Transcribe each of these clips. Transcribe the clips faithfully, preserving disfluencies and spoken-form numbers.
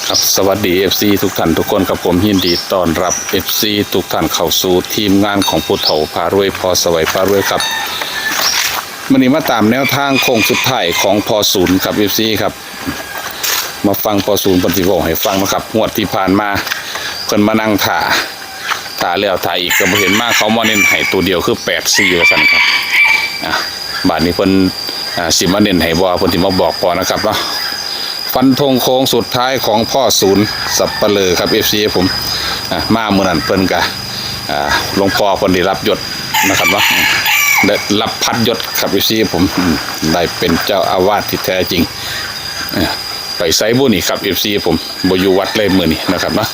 ครับ สวัสดี เอฟซี ทุกท่านทุกคนครับ ผมยินดีต้อนรับ เอฟซี ทุกท่านเข้าสู่ทีมงานของผู้เฒ่าพารวย พ่อสวัยพารวยครับ มื้อนี้มาตามแนวทางโค้งสุดท้ายของพ่อศูนย์ครับ เอฟซี ครับ มาฟังพ่อศูนย์เพิ่นสิเว้าให้ฟังนะครับ งวดที่ผ่านมาเพิ่นมานั่งถ่า ถ่าแล้วถ่าอีกก็บ่เห็นมา เขามาเน้นให้ตัวเดียวคือ แปดสี่ ว่าซั่นครับ อ่ะ บาดนี้เพิ่น อ่า สิมาเน้นให้บ่ เพิ่นสิมาบอกก่อนนะครับเนาะ ฟันธงโค้งสุดท้ายของพ่อศูนย์สัปเหร่อครับ เอฟซี ผม อ่ะ มามื้อนั้นเพิ่นก็ อ่า หลวงพ่อเพิ่นได้รับยศนะครับเนาะ ได้รับพัดยศครับ เอฟซี ผม อืม ได้เป็นเจ้าอาวาสที่แท้จริง อ่า ไปไสบุนี่ครับ เอฟซี ผม บ่อยู่วัดเลยมื้อนี้นะครับเนาะ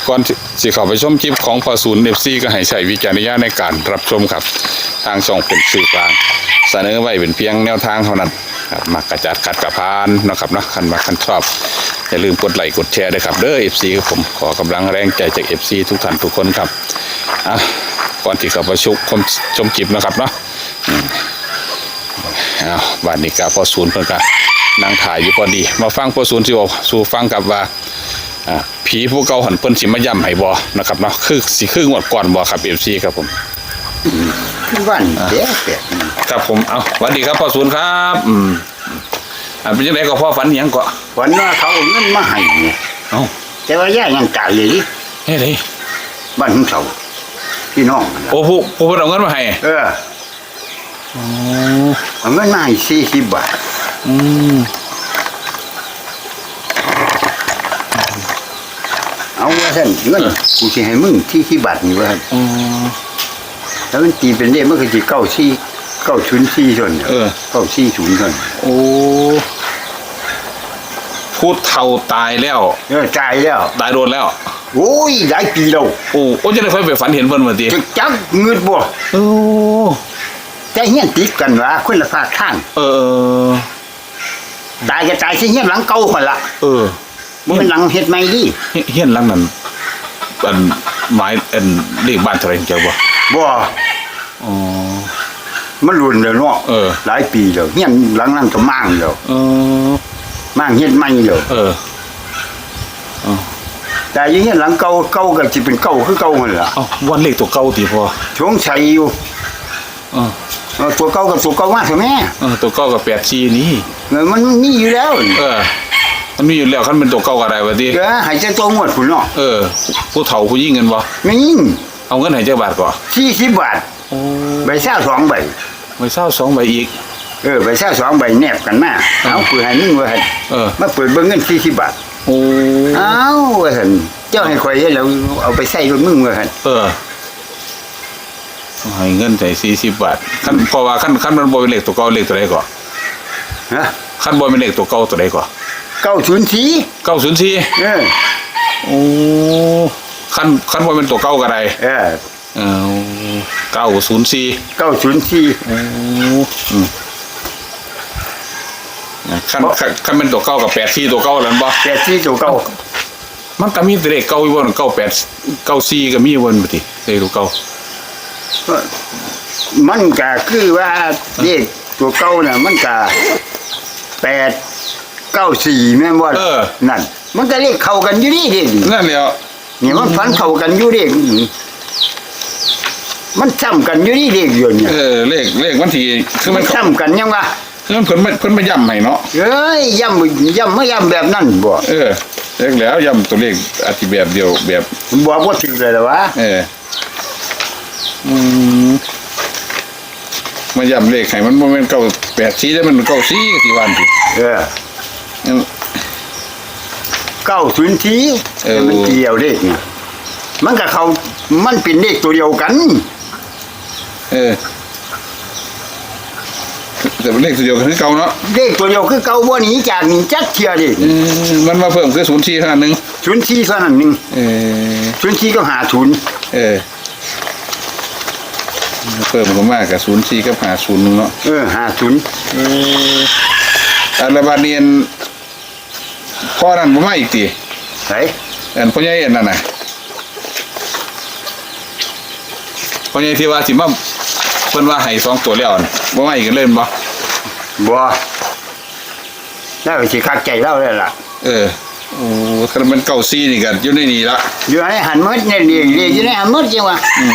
ก่อนสิ สิเข้าไปชมคลิปของพ่อศูนย์ เอฟซี ก็ให้ใช้วิจารณญาณในการรับชมครับ ทางช่องเป็นสื่อกลาง เสนอไว้เป็นเพียงแนวทางเท่านั้นครับ มักกะจัด ขัดกะผ่านเนาะครับเนาะ คันมักคันชอบ อย่าลืมกดไลค์กดแชร์ด้วยครับเด้อ เอฟซี ครับผม ขอกำลังแรงใจจาก เอฟซี ทุกท่านทุกคนครับ อ่ะ ก่อนที่เข้าไปชม ชมคลิปนะครับเนาะ อืม อ้าว บาดนี้ก็พ่อศูนย์เพิ่นก็นั่งถ่าอยู่พอดี มาฟังพ่อศูนย์สิเว้าสู่ฟังครับว่า อ่า ผีผู้เก่าหั่นเพิ่นสิมาย้ำให้บ่นะครับเนาะ คือสิคืองวดก่อนบ่ครับ เอฟซี ครับผม ขึ้นบ้านแปลกแปลก ครับผม เอ้า สวัสดีครับพ่อศูนย์ครับ อืม อ่า เป็นจังได๋ก็พ่อฝันหยังก็ ฝันว่าเขาเอาเงินมาให้เนี่ย เอ้า แต่ว่าย่ายังตายอยู่ดิ เฮ็ดได๋ บ้านของเขาพี่น้องนั่นล่ะ โอ้ ผู้ ผู้เพิ่นเอาเงินมาให้ เออ อ๋อ เอาเงินมาให้สี่สิบบาท อืม เอาว่าซั่นเงินกูสิให้มึงสี่สิบบาทนี่ว่าซั่น อ๋อ แล้วมันตีเป็นเลขมันก็สิเก้าสี่ เก้าศูนย์สี่ส่วน เออ เก้าสี่ศูนย์ส่วน โอ้ ผู้เฒ่าตายแล้ว เออตายแล้ว ตายโดนแล้ว โอ้ยหลายปีแล้ว โอ้ โอ้ จังได๋ค่อยไปฝันเห็นเพิ่นว่าติ จักจักงึดบ่ โอ้ แต่เฮียนติดกันว่าคนละภาคทาง เออ ตายก็ตายที่เฮียนหลังเก่าหั่นล่ะ เออ มันเป็นหลังเฮ็ดใหม่ดิ เฮียน เฮียนหลังนั้น อัน หมาย อัน เลขบ้านเท่าไหร่เจ้าบ่ บ่ อ๋อ มันรุ่นแล้วเนาะ เออ หลายปีแล้วเฮียนหลังนั้นก็ม้างแล้ว เออ ม้างเฮ็ดใหม่แล้ว เออ แต่อยู่เฮียนหลังเก่าเก่าก็สิเป็นเก่าคือเก่าหั่นล่ะ เอ้า วันเลขตัวเก่าติพ่อ สงสัยอยู่ เออ เออตัวเก่ากับตัวเก่ามาซะแม่ เออ ตัวเก่ากับแปดสี่นี่ เออมันมีอยู่แล้ว เออ มันมีอยู่แล้ว คันเป็นตัวเก่าก็ได้ว่าติ เออให้แต่ตัวงวดพุ่นเนาะ เออ ผู้เฒ่าผู้หญิงกันบ่ แม่นยิ่ง เอาเงินให้จักบาทก่อน สี่สิบบาท โอ้ ใบซาวสองใบ ใบซาวสองใบอีก เออใบซาวสองใบแนบกันมา อ่า เอาปืนให้มึงว่าหั่น เออ มาเปิดเบิ่งเงินสี่สิบบาท โอ้ เอาว่าซั่นเจ้าให้ข่อยเฮ็ดแล้วเอาไปใส่รถมึงว่าหั่น เออ ให้เงินใส่สี่สิบบาท คัน เพราะว่าคัน คันมันบ่เป็นเลขตัวเก่า เลขตัวใดก่อน ฮะ คันบ่เป็นเลขตัวเก่าตัวใดก่อน เก้าศูนย์สี่ เก้าศูนย์สี่ เออ โอ้ คัน คันบ่เป็นตัวเก่าก็ได้ เออ เออ เก้าศูนย์สี่ เก้าศูนย์สี่ โอ้ อืม คัน คัน คันเป็นตัวเก่ากับแปดสี่ตัวเก่าแล้วบ่ แปดสี่ตัวเก่า มันก็มีแต่เลขเก่าอยู่บ่ เก้าแปด เก้าสี่ก็มีอยู่บ่ ติเลขตัวเก่า มันก็คือว่าเลขตัวเก่าน่ะมันก็แปดเก้าสี่แม่นบ่ เออ นั่น มันก็เลขเข้ากันอยู่นี่เด้ นั่นแหละ นี่มันฝันเข้ากันอยู่เด้มันซ้ำกันอยู่นี่เลขเดียวเนี่ย เออ เลข เลขวันที่ คือ มั มัน น ซ้ำกันยังวะ คือมันเพิ่นมา เพิ่นมาย้ำให้เนาะ เอ้ยย้ำย้ำมาย้ำแบบนั้นบ่ เออ เลขแล้วย้ำตัวเลขอาจจะแบบเดียวแบบ บอกว่าถือเลยละวะ เออ อืม มาย้ำเลขให้มันบ่แม่นเก้าแปดสี่ แล้วมันเก้าสี่ สิว่าติ เออ อืม เก้าศูนย์สี่ เออ มันเกี่ยวเลขนี่มันกับเขามันเป็นเลขตัวเดียวกัน เออ แต่เป็นเลขตัวเดียวกันคือเก่าเนาะ เลขตัวเดียวคือเก่าบ่หนีจากนี่จักเทียเด้ อืม มันมาเพิ่มคือ ศูนย์สี่ เท่านั้นหนึ่ง ศูนย์สี่เท่านั้นหนึ่ง เออ ศูนย์สี่ก็ห้าศูนย์ เออ เพิ่มเข้ามากับ ศูนย์สี่ กับ ห้าศูนย์ เนาะ เออห้าศูนย์ เออ อันละบาดนี้อัน พ่อนั่นบ่มาอีกติ ไหน อันพ่อใหญ่อันนั้นน่ะ พ่อใหญ่ที่ว่าสิมา เพิ่นว่าให้สองตัวแล้วนั่น บ่มาอีกกันเลยแม่นบ่ บ่แล้วสิคักใจเล่าเลยล่ะ เออ โอ้ คันแม่นเก้าสี่นี่ก็อยู่ในนี่ละ อยู่ในหันหมดเนี่ย เลข เลขอยู่ในหันหมดจังหวะ อืม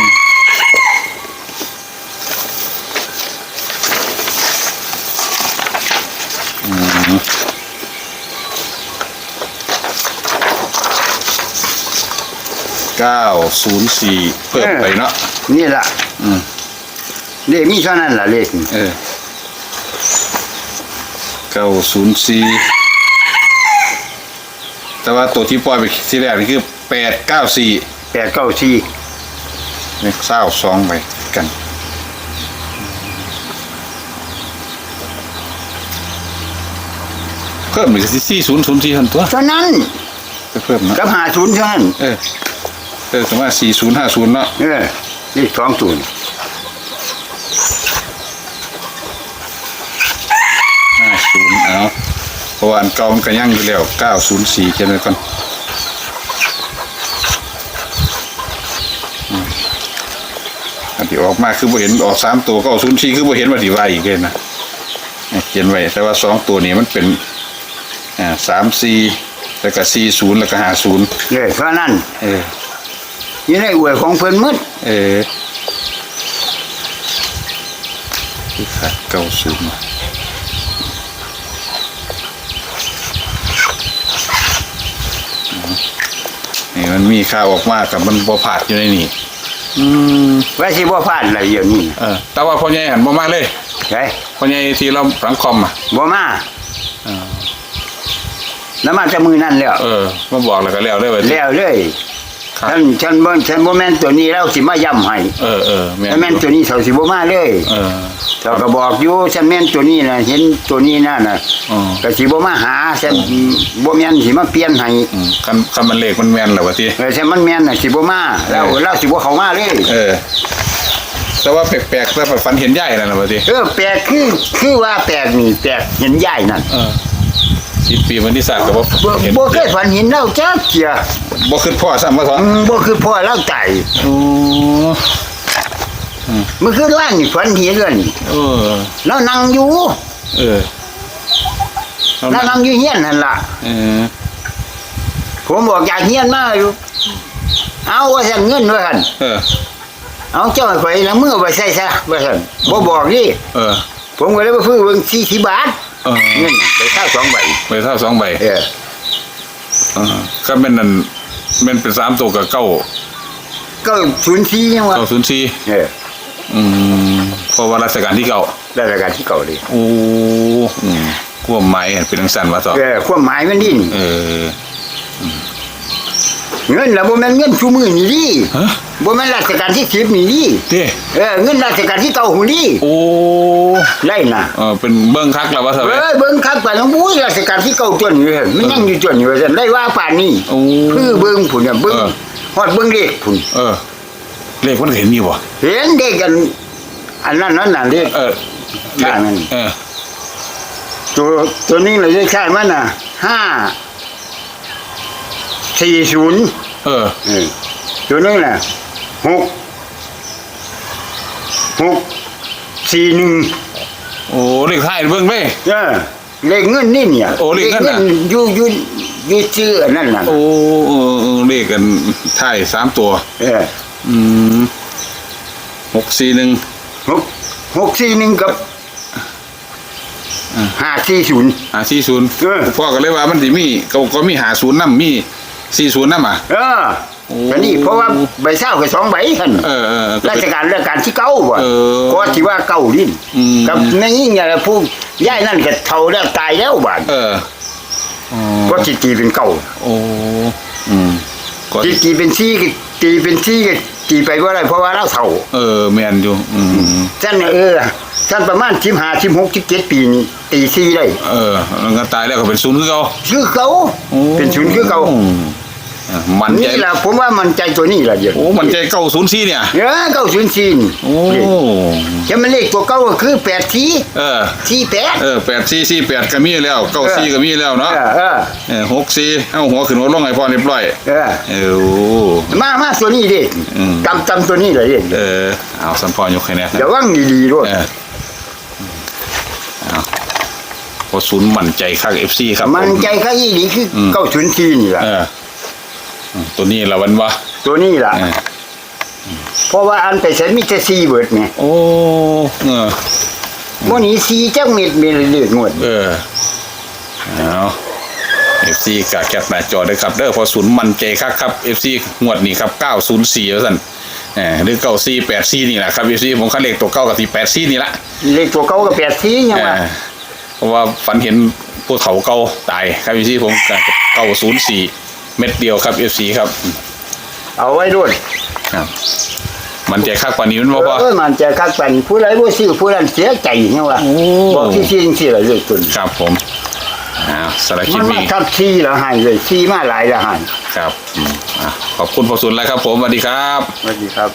อืม เก้าศูนย์สี่ เพิ่มไปเนาะ เออ นี่ล่ะ อืม เลขมีเท่านั้นล่ะ เลข เออ เก้าศูนย์สี่ แต่ว่าตัวที่ปล่อยไปทีแรกนี่คือ แปดเก้าสี่ แปดเก้าสี่ เลขซาวสองใบกัน เพิ่มอีกสี่ศูนย์ศูนย์สี่ หั่นตัว เท่านั้น ไปเพิ่มเนาะ กับห้าศูนย์เท่านั้น เออ เออ สมมติว่า สี่ศูนย์ห้าศูนย์ เนาะ เออ เลขสองตัว ห้าศูนย์ เอา เพราะว่าอันเก่ามันก็ยังอยู่แล้ว เก้าศูนย์สี่ เขียนไว้ก่อน อืม อันที่ออกมาคือบ่เห็น ออกสามตัว เก้าศูนย์สี่ คือบ่เห็นว่าสิว่าอีกเลยนะ เขียนไว้ แต่ว่าสองตัวนี้มันเป็น อ่า สามสี่ แล้วก็ สี่ศูนย์ แล้วก็ ห้าศูนย์ เออ เท่านั้น เออ อยู่ในอวยของเพิ่นหมด เออ คือขาด เก้าศูนย์ นี่มันมีข่าวออกมากับมันบ่พลาดอยู่ในนี่ อืม ว่าสิบ่พลาดอะไรเดี๋ยวนี้ เออ แต่ว่าพ่อใหญ่หันบ่มาเลย ไง พ่อใหญ่ที่เราหลังคอมอ่ะ บ่มา เออ แล้วมาแต่มื้อนั้นแล้ว เออ มาบอกแล้วก็แล้วเลยว่าสิ แล้วเลย ครับ ฉัน ฉันบ่ ฉันบ่แม่นตัวนี้แล้วสิมาย้ำให้ เออ เออ แม่น ถ้าแม่นตัวนี้เขาสิบ่มาเลย เออ เขาก็บอกอยู่ ฉันแม่นตัวนี้นะ เห็นตัวนี้นั่นน่ะ อ๋อ ก็สิบ่มาหา ฉัน อ๋อ บ่แม่นสิมาเปลี่ยนให้ อืม คัน คันมันเลขมันแม่นแล้วว่าติ เออ ฉันมันแม่นน่ะ สิบ่มา แล้ว เออ แล้วสิบ่เข้ามาเลย เออ แต่ว่าแปลกๆ แต่ฝันเห็นยายนั่นน่ะว่าติ เออ แปลกคือ คือว่าแปลกนี่ แปลกเห็นยายนั่น เออ สิบปีมันที่สามก็บ่ บ่ เห็น บ่เคยฝันเห็นเราจักเทื่อ บ่คิดพ้อซ้ำว่าเถาะ อืม บ่คิดพ้อเราตาย โอ้ อืม มื้อคืนวานนี่ฝันเห็นเลยนี่ เออ เรานั่งอยู่ เออ เรานั่ง เรานั่งอยู่เฮียนหั่นล่ะ เออ ผมออกจากเฮียนมาอยู่ เอาว่าซั่น เงินว่าซั่น เออ เอาเจ้าให้ข่อยนะ มึงเอาไปใส่ซะ ว่าซั่น บ่บอกนี่ เออ ผมก็เลยมาฟื้นเบิ่ง สี่สิบบาท เออ เงินไปซาวสองใบ ไปซาวสองใบ เออ เออ ก็แม่นนั่น แม่นเป็นสามตัวกับเก้า เก้าศูนย์สี่ ยังวะ เก้าศูนย์สี่ เออ อืม เพราะว่ารัชกาลที่เก้า รัชกาลที่เก้าเลย โอ้ อืม ความหมายเป็นจังซั่นวะเถาะ เออ ความหมายมันนี่ เออ เงินน่ะบ่แม่นเงินซุมื้อนี่ดิ ฮะ บ่แม่นรัชกาลที่สิบนี่ดิ ติ เออ เงินรัชกาลที่เก้าพุ้นดิ โอ้ ได้น่ะ เออ เป็นเบิ่งคักแล้วว่าซั่น เออ เบิ่งคักปานนั้น อุ้ย รัชกาลที่เก้าตัวนี้ มันยังอยู่ตัวนี้ว่าซั่น ได้ว่าปานนี้ โอ้ คือเบิ่งพุ้นน่ะ เบิ่ง เออ ฮอดเบิ่งเลขพุ้น เออ เลขมันเห็นอยู่บ่ เห็นเด็กกัน อันนั้นนั่นน่ะ เลข เออ ข้างนั้น เออ ตัว ตัวนี้น่ะ เลขข้างมันน่ะ ห้า สี่ศูนย์ เออ เออ ตัวนึงน่ะ หก หกสี่หนึ่ง โอ้ เลขท้ายเบิ่งเด้ เออ เลขเงินนี่เนี่ย โอ้ เลขเงินน่ะ เลขเงินอยู่ อยู่ อยู่ชื่ออันนั้นน่ะ โอ้ เออ เออ เลขกันท้ายสามตัว เออ อืม หกสี่หนึ่ง หก หกสี่หนึ่ง กับ อ่า ห้าสี่ศูนย์ ห้าสี่ศูนย์ เออ พ่อก็เลยว่ามันสิมี ก็ ก็มีห้าศูนย์นำ มีสี่ศูนย์นำอ่ะ เออ โอ้ อันนี้เพราะว่าใบซาวก็สองใบหั่น เออ เออ ก็เป็น ราชการ ราชการที่เก้าบ่ เออ ก็สิว่าเก้านี่ อืม กับแม่ยิ่งเนี่ย ผู้ยายนั่นก็เฒ่าแล้ว ตายแล้วบาด เออ อ๋อ ก็สิตีเป็นเก้า โอ้ อืม ก็ สิตีเป็นสี่ก็ตีเป็นสี่ก็ตีไปบ่ได้ เพราะว่าเราเฒ่า เออ แม่นอยู่ อืม ซั่นน่ะ เออ ซั่นประมาณสิบห้า สิบหก สิบเจ็ดปีนี่ ตีสี่ได้ เออ มันก็ตายแล้วก็เป็นศูนย์คือเก่า คือเก่า โอ้ เป็นศูนย์คือเก่า อ่ะ มั่นใจ นี่ล่ะ ผมว่ามั่นใจตัวนี้ล่ะเดี๋ยว โอ้ มั่นใจเก้าศูนย์สี่เนี่ย เออ เก้าศูนย์สี่นี่ โอ้ จะมันเลขตัวเก่าก็คือแปดสี่ เออ สี่แปด เออ แปดสี่สี่แปด ก็มีแล้ว เก้าสี่ ก็มีแล้วเนาะ เออ เออ เออ หกสี่ เอาหัวขึ้นหัวลงให้พ่อเรียบร้อย เออ เออ โอ้ มา มาตัวนี้ดิ อืม ตำ ตำตัวนี้เลยดิ เออ เอา สันพ่อยกให้แน่ ระวังดีๆด้วย เออ เอา พ่อศูนย์มั่นใจคัก เอฟซี ครับผม มันใจก็อีหลีคือ อืม เก้าศูนย์สี่นี่แหละ เอออืมตัวนี้ละวันวะ ตัวนี้ล่ะ เออ เพราะว่าอันไปใส่มีแต่สี่เบิดไง โอ้เออ วันนี้สี่จักเม็ดเม็ดเลขงวด เออเอา เอฟซี กะแคปหน้าจอด้วยครับเด้อพ่อศูนย์มั่นใจคักครับ เอฟซี งวดนี้ครับ เก้าศูนย์สี่ ว่าซั่นเออหรือ เก้าสี่แปดสี่ นี่แหละครับ เอฟซี ผมคันเลขตัวเก่ากับที่แปดสี่ นี่ละ เลขตัวเก่าก็แปดสี่ยังว่า เออเพราะว่าฝันเห็นผู้เฒ่าเก่าตายครับ เอฟซี ผมก็ เก้าศูนย์สี่ เม็ดเดียวครับ เอฟซี ครับ เอาไว้ด้วย ครับ มันใจคักกว่านี้มันบ่พอ เออมันใจคักปันผู้ใดบ่ซื้อผู้นั้นเสียใจยังว่า โอ้ บอกที่จริงสิล่ะเลขตัวนี้ ครับผมอ่าสำหรับคลิ มั ป นมา นี้ ทับสี่แล้วให้เลยสี่มาหลายแล้วให้ ครับอืมอ่ะขอบคุณพ่อศูนย์แล้วครับผมสวัสดีครับ สวัสดีครับ